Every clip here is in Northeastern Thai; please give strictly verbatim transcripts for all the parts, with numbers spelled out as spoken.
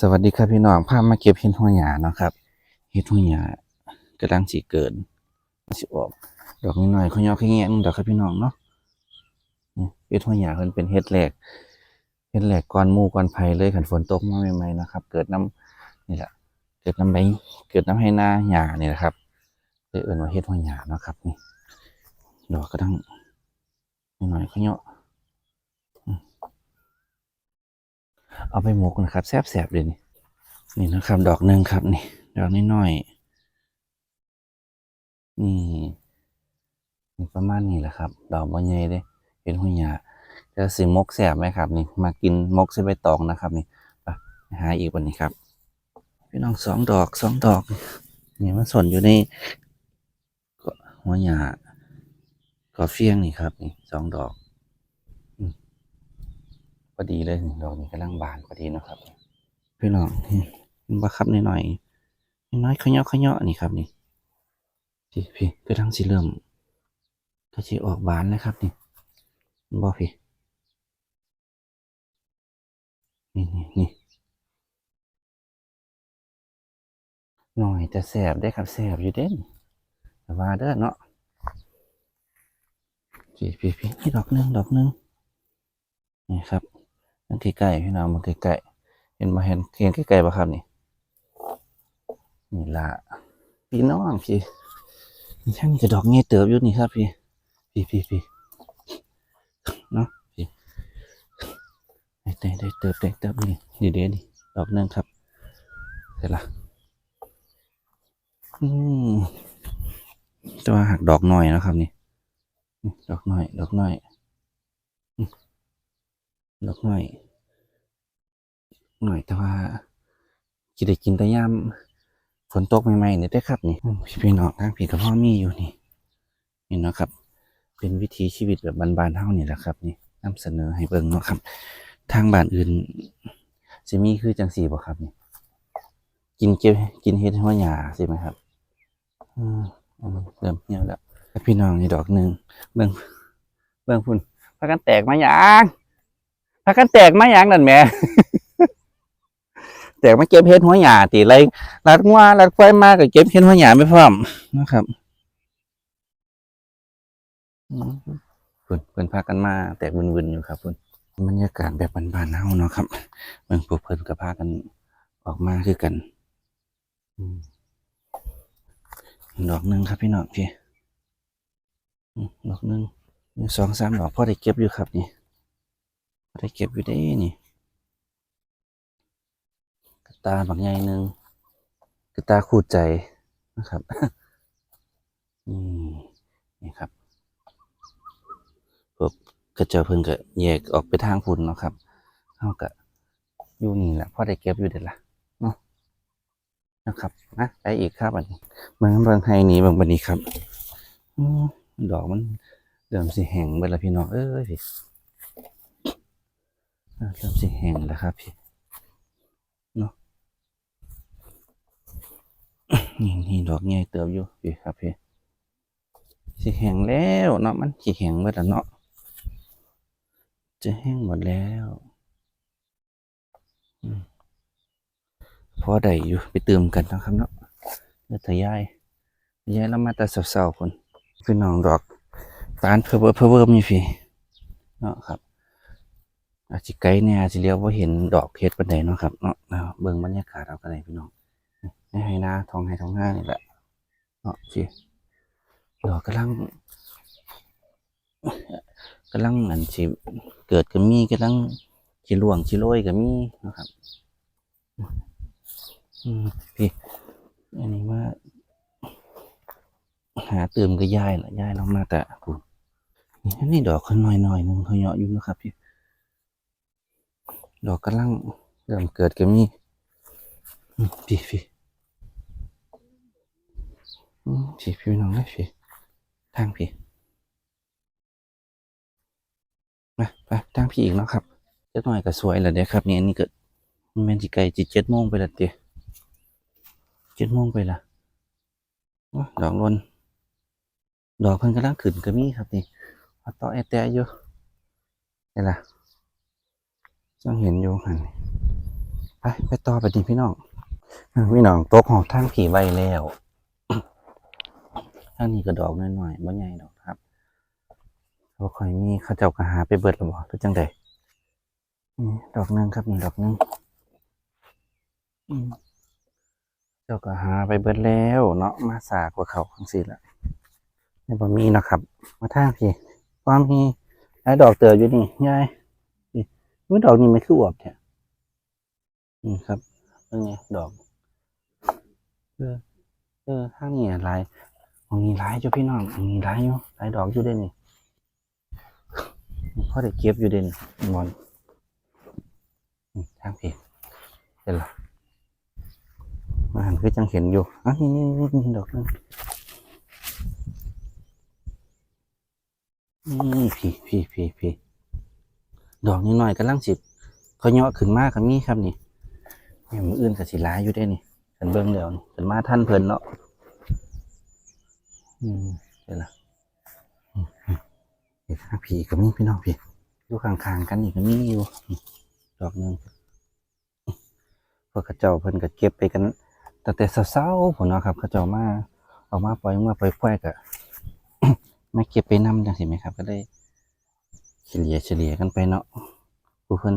สวัสดีครับพี่น้อง พามาเก็บเห็ดหัวหญ้าเนาะครับ เห็ดหัวหญ้ากำลังสิเกิด มันสิออกดอกน้อยๆ ขะเยาะขะแงะหนึ่งดอกครับพี่น้องเนาะ นี่เห็ดหัวหญ้าเพิ่นเป็นเห็ดแรก เห็ดแรกก่อนหมู่ก่อนไผเลย คันฝนตกมาใหม่ๆ นะครับ เกิดนำ นี่แหละ เกิดนำใบ เกิดนำไฮ่นาหญ้านี่แหละครับ เลยเอิ้นว่าเห็ดหัวหญ้าเนาะครับ นี่ ดอกกำลังน้อยๆ ขะเยาะ อืม เอาไปหมกนะครับ แซ่บๆ เลยนี่ นี่นะครับ ดอกหนึ่งครับ นี่ ดอกน้อยๆ นี่ นี่ประมาณนี้แหละครับ ดอกบ่ใหญ่เด้ เป็นหัวหญ้า แต่สิหมกแซ่บไหมครับ นี่ มากินหมกใส่ใบตองนะครับ นี่ ไป หาอีกวันนี้ครับ พี่น้อง สองดอก สองดอก นี่มันซ่อนอยู่ใน ก็หัวหญ้า ก็เฟี้ยงนี่ครับ นี่ สองดอก อืม พอดีเลย นี่ ดอกนี้กำลังบานพอดีเนาะครับ พี่น้อง นี่ เห็นบ่ครับ น้อยๆ น้อยๆ ขะเยาะขะเยาะนี่ครับ นี่ พี่ พี่ กำลังสิเริ่ม ก็สิออกบานแล้วครับ นี่ เห็นบ่พี่ นี่ นี่ นี่ น้อยแต่แซ่บเด้ครับ แซ่บอยู่เด้ แต่ว่าเด้อเนาะ พี่ พี่ พี่ นี่ดอกหนึ่ง ดอกหนึ่ง นี่ครับ มันใกล้ๆ พี่น้อง มันใกล้ๆ เห็นบ่ เห็น เห็นใกล้ๆ บ่ครับ นี่ นี่ล่ะ พี่น้อง พี่ ยังจะดอกใหญ่เติบอยู่นี่ครับ พี่ พี่ พี่ พี่ เนาะ พี่ ได้ ได้ ได้เติบ ได้เติบ นี่ นี่เด้ นี่ ดอกหนึ่งครับ เสร็จละ อืม แต่ว่าหากดอกน้อยนะครับ นี่ ดอกน้อย ดอกน้อย ดอกน้อย น้อย แต่ว่าสิได้กินแต่ยามฝนตกใหม่ๆ นี่เด้อครับ นี่ อืม พี่น้อง ทางพี่ก็พอมีอยู่ นี่ นี่เนาะครับ เป็นวิถีชีวิตแบบบ้านๆ เฮานี่แหละครับ นี่ นำเสนอให้เบิ่งเนาะครับ ทางบ้านอื่น สิมีคือจังซี่บ่ครับ นี่ กินเก็บ กินเห็ดหัวหญ้าสิไหมครับ อืม อันนี้เริ่มเหี่ยวแล้ว พี่น้อง นี่ดอกหนึ่ง เบิ่ง เบิ่งพุ้น พากันแตกมาหยัง พากันแตกมาหยังนั่นแหม แตกมาเก็บเห็ดหัวหญ้าติ ไล่ลัดงัวลัดควายมาก็เก็บเห็ดหัวหญ้าไปพร้อมนะครับ อืม พุ้น เพิ่นพากันมาแตกวึนๆ อยู่ครับพุ้น บรรยากาศแบบบ้านๆ เฮาเนาะครับ เบิ่งพวกเพิ่นก็พากันออกมาคือกัน อืม ดอกหนึ่งครับพี่น้อง พี่ อืม ดอกหนึ่ง มีสองสามดอก พอได้เก็บอยู่ครับ นี่ พอได้เก็บอยู่เด้ นี่ กระต่ายบักใหญ่หนึ่ง กระต่ายคู่ใจนะครับ นี่ นี่ครับ พวกเขาเจ้าเพิ่นก็แยกออกไปทางพุ้นเนาะครับ เฮาก็อยู่นี่แหละ พอได้เก็บอยู่เด้อล่ะ เนาะ นะครับ นะ ไปอีกครับ บัดนี้ เบิ่ง เบิ่งไฮ่นี่ เบิ่งบัดนี้ครับ อืม ดอกมันเริ่มสิแห้งเบิดแล้วพี่น้องเอ้ย พี่ เริ่มสิแห้งแล้วครับพี่ เนาะ นี่ นี่ดอกใหญ่เติบอยู่พี่ครับพี่ สิแห้งแล้วเนาะ มันสิแห้งเบิดแล้วเนาะ จะแห้งหมดแล้ว อืม พอได้อยู่ ไปตื่มกันเนาะครับเนาะ เดี๋ยวทยอย ทยอยลงมาแต่เช้าๆ พุ้น พี่น้อง ดอกตาลเพิ่มๆ เพิ่มๆ อยู่พี่ เนาะครับ อาจสิไกลแหน่ อาจสิเหลียวบ่เห็นดอกเห็ดปานใดเนาะครับเนาะ เอาเบิ่งบรรยากาศเอาก็ได้พี่น้อง ในไฮ่นา ท้องไฮ่ท้องนานี่แหละ เนาะ พี่ ดอกกำลัง กำลังอันสิเกิดก็มี กำลังสิร่วงสิโรยก็มีเนาะครับ อืม พี่ อันนี้มาหาตื่มกับยายล่ะ ยายลงมาแต่พุ้น นี่ อันนี้ดอกเขาน้อยๆ หนึ่ง เขาเยาะอยู่นะครับพี่ ดอกกำลังเริ่มเกิดก็มี อืม พี่ พี่ อืม พี่ พี่น้องเอ้ย พี่ ทางพี่ มา ไปทางพี่อีกเนาะครับ จักหน่อยก็สวยแล้วเด้ครับ นี่ อันนี้ก็แม่นสิใกล้สิเจ็ดโมงไปแล้วติ เจ็ดโมงไปละ โอ้ ดอกหล่น ดอกเพิ่นกำลังขึ้นก็มีครับนี่ เอาต่อแอแตะอยู่ นี่ล่ะ ยังเห็นอยู่หั่น ไป ไป ไปต่อไปนี่พี่น้อง พี่น้องตกหอดทางผีไว้แล้ว ทางนี้ก็ดอกน้อยๆ บ่ใหญ่ดอกครับ บ่ค่อยมี เขาเจ้าก็หาไปเบิดแล้วบ่ หรือจังใด นี่ดอกหนึ่งครับ นี่ดอกหนึ่ง อืม เจ้าก็หาไปเบิดแล้วเนาะ มาสากว่าเขาจังซี่ละ นี่บ่มีเนาะครับ มาทางพี่ ความมีหลายดอกเติบอยู่นี่ ยาย นี่ อุ๊ย ดอกนี้มันคืออวบแท้ นี่ครับ เป็นไง ดอก เออ เออ ทางนี้หลาย ของนี้หลายอยู่พี่น้อง ของนี้หลายอยู่ หลายดอกอยู่เด้นี่ พอได้เก็บอยู่เด้นี่ หมอน อืม ทางพี่ เห็นละ มาหันคือจังเห็นอยู่ อ่ะ นี่ นี่ นี่ นี่ ดอกนึง นี่ พี่ พี่ พี่ พี่ ดอกน้อยๆ กำลังสิ เขาเหยาะขึ้นมาก็มีครับนี่ นี่มื้ออื่นก็สิหลายอยู่เด้นี่ คันเบิ่งแล้วนี่ คันมาทันเพิ่นเนาะ อืม เห็นละ อืม อืม เห็นทางพี่ก็มีพี่น้องพี่ อยู่ข้างๆ กันนี่ก็มีอยู่ อืม ดอกหนึ่ง พวกเขาเจ้าเพิ่นก็เก็บไปกันตั้งแต่เช้าๆ พู้นเนาะครับ เขาเจ้ามา ออกมาปล่อยงัวปล่อยควายก็ มาเก็บไปนำจังซี่แหมครับ ก็เลยเฉลี่ยเฉลี่ยกันไปเนาะ ผู้เพิ่น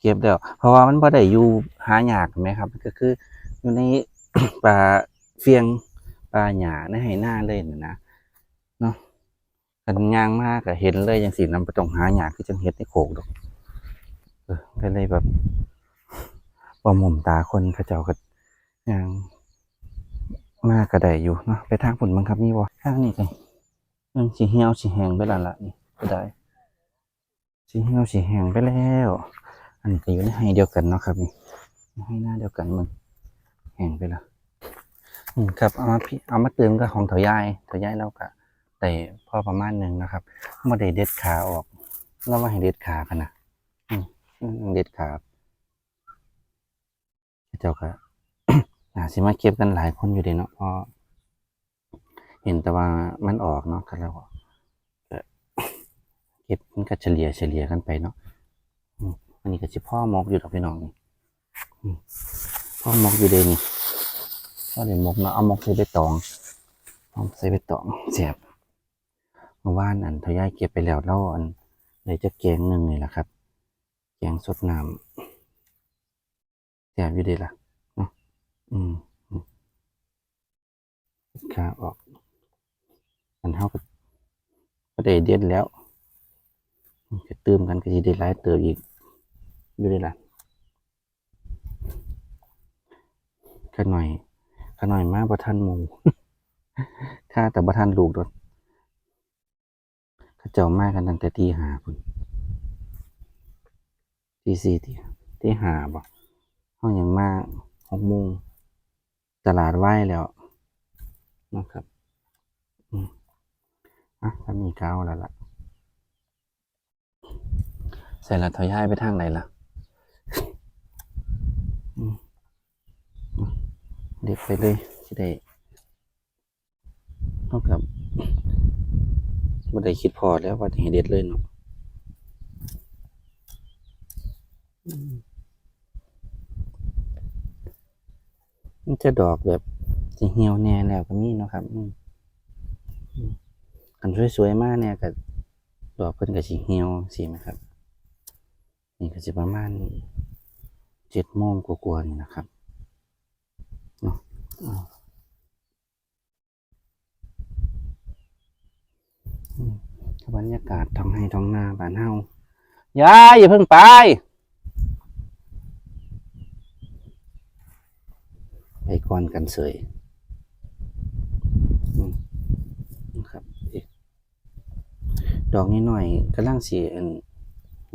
เก็บแล้ว เพราะว่ามันบ่ได้อยู่หายากแหมครับ ก็คืออยู่ใน ป่าเฟียง ป่าหญ้าในไฮ่นาเลยนั่นนะ เนาะ คันย่างมาก็เห็นเลยจังซี่นะ บ่ต้องหายากคือจังเห็ดในโคกดอก เออ ก็เลยแบบ บ่มุมตาคน เขาเจ้าก็ย่างมาก็ได้อยู่เนาะ ไปทางพุ้นเบิ่งครับ มีบ่ ทางนี้ก็ มันสิเหี่ยวสิแห้งไปแล้วล่ะ นี่ก็ได้ สิเหี่ยวสิแห้งไปแล้ว อันนี้ก็อยู่ในไฮ่เดียวกันเนาะครับ นี่ ไฮ่นาเดียวกัน มันแห้งไปแล้ว อืม ครับ เอามาพี่ เอามาเติมกับของเฒ่ายาย เฒ่ายายลาวก็ได้พอประมาณหนึ่งนะครับ บ่ได้เด็ดขาออก ลาวว่าให้เด็ดขากันนะ อืม อืม เด็ดขา เขาเจ้าก็ น่าสิมาเก็บกันหลายคนอยู่เด้เนาะ เพราะเห็นแต่ว่ามันออกเนาะ ก็แล้วก็ เก็บมันก็เฉลี่ยเฉลี่ยกันไปเนาะ อืม อันนี้ก็สิพอหมกอยู่ดอกพี่น้องนี่ อืม พอหมกอยู่เด้นี่ พอได้หมกเนาะ เอาหมกใส่ใบตอง หมกใส่ใบตอง แซ่บ เมื่อวานอันเฒ่ายายเก็บไปแล้ว ลาวอันได้จักแกงหนึ่งนี่ล่ะครับ แกงสดน้ำ แซ่บอยู่เด้ล่ะ เนาะ อืม อืม ขาออก อันเฮาก็ ก็ได้เด็ดแล้ว ก็ตื่มกันก็สิได้หลายเติบอีก อยู่เด้ล่ะ ขาน้อย ขาน้อยมาบ่ทันหมู่ ขาแต่บ่ทันลูกดอก เขาเจ้ามากันตั้งแต่ตีห้าพุ้น ตีสี่ ตี ตีห้าบ่ เฮายังมาหกโมง ตลาดวายแล้วนะครับ อืม อ่ะ ถ้ามีก็เอาแล้วล่ะ ใส่ละเฒ่ายายไปทางไหนล่ะ อืม เด็ดไปเลย สิได้ เท่ากับ บ่ได้คิดพอแล้วว่าจะให้เด็ดเลยเนาะ อืม มันจะดอกแบบสิเหี่ยวแน่แล้วก็มีเนาะครับ อืม อืม คันสวยๆ มาแน่ก็ ดอกเพิ่นก็สิเหี่ยวสินะครับ นี่ก็สิประมาณเจ็ดโมงกว่าๆ นี่นะครับ เนาะ อ่า อืม บรรยากาศท้องไฮ่ท้องนาบ้านเฮา ยาย อย่าเพิ่งไป ไปก่อนกันเสย อืม นะครับ เอ๊ะ ดอกน้อยๆ กำลังสิ อัน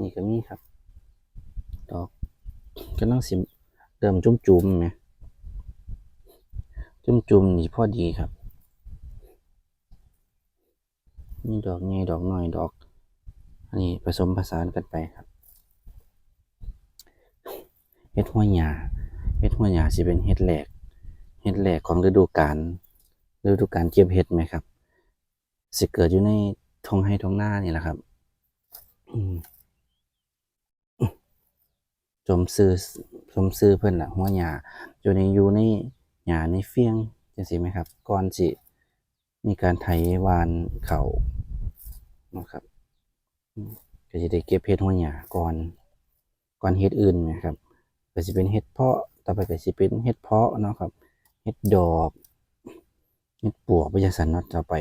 นี่ก็มีครับ ดอก กำลังสิ เริ่มจุ่มๆ แหม จุ่มๆ นี่พอดีครับ มีดอกใหญ่ ดอกน้อย ดอก อันนี้ผสมผสานกันไปครับ เห็ดหัวหญ้า เห็ดหัวหญ้าสิเป็นเห็ดแรก เห็ดแรกของฤดูกาล ฤดูกาลเก็บเห็ดไหมครับ สิเกิดอยู่ในท้องไฮ่ท้องนานี่แหละครับ อืม สมชื่อ สมชื่อเพิ่นล่ะ หัวหญ้า อยู่ใน อยู่ในหญ้าในเฟืองจั่งซี้แหมครับ ก่อนสิมีการไถหว่านข้าวเนาะครับ อืม ก็สิได้เก็บเห็ดหัวหญ้าก่อน ก่อนเห็ดอื่นนะครับ ก็สิเป็นเห็ดเผาะ ต่อไปก็สิเป็นเห็ดเผาะเนาะครับ เห็ดดอก เห็ดปวกไปจั่งซั้นเนาะ ต่อไป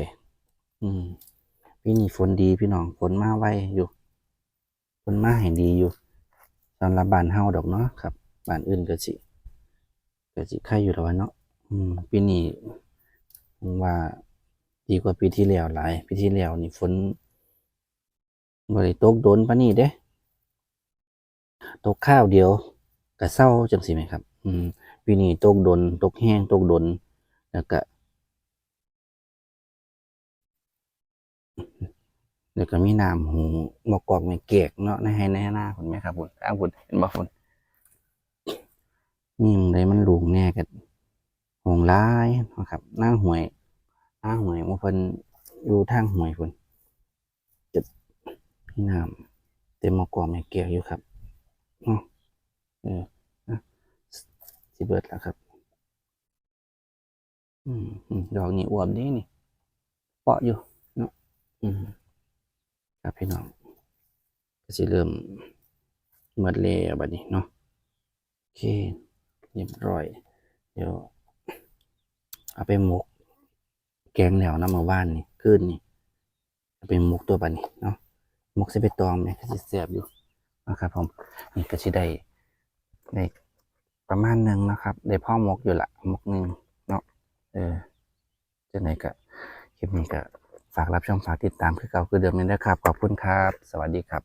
อืม ปีนี้ฝนดีพี่น้อง ฝนมาไวอยู่ ฝนมาให้ดีอยู่ สำหรับบ้านเฮาดอกเนาะครับ บ้านอื่นก็สิ ก็สิไคอยู่แล้ววะเนาะ อืม ปีนี้ผมว่าดีกว่าปีที่แล้วหลาย ปีที่แล้วนี่ฝนบ่ได้ตกโดนปานนี้เด้ ตกคราวเดียวก็เซาจั่งซี้แหมครับ อืม ปีนี้ตกโดน ตกแฮง ตกโดน แล้วก็ แล้วก็มีน้ำหูมะกอกแม่แกกเนาะ ในไฮ่ในนาพุ้นแหมครับพุ้น ทางพุ้น เห็นบ่พุ้น มีหม่องใดมันโล่งแหน่ก็โล่งหลายเนาะครับ นางห้วย นางห้วยหมู่เพิ่นอยู่ทางห้วยพุ้น จะมีน้ำเต็มมะกอกแม่แกกอยู่ครับ เนาะ เออ นะ สิเบิดแล้วครับ อืม อืม ดอกนี้อวบดีนี่ เปาะอยู่เนาะ อืม ครับพี่น้อง ก็สิเริ่มหมดแล้วบัดนี้เนาะ โอเค เรียบร้อย เดี๋ยว เอาไปหมก แกงแล้วนะเมื่อวานนี่ คืนนี่ เอาไปหมกตัวบัดนี้เนาะ หมกใส่ใบตองแหม ก็สิแซ่บอยู่นะครับผม นี่ก็สิได้ ได้ประมาณหนึ่งนะครับ ได้พอหมกอยู่ละ หมกหนึ่งเนาะ เออ จั่งใดก็ คลิปนี้ก็ฝากรับชม ฝากติดตามคือเก่าคือเดิมนี่นะครับ ขอบคุณครับ สวัสดีครับ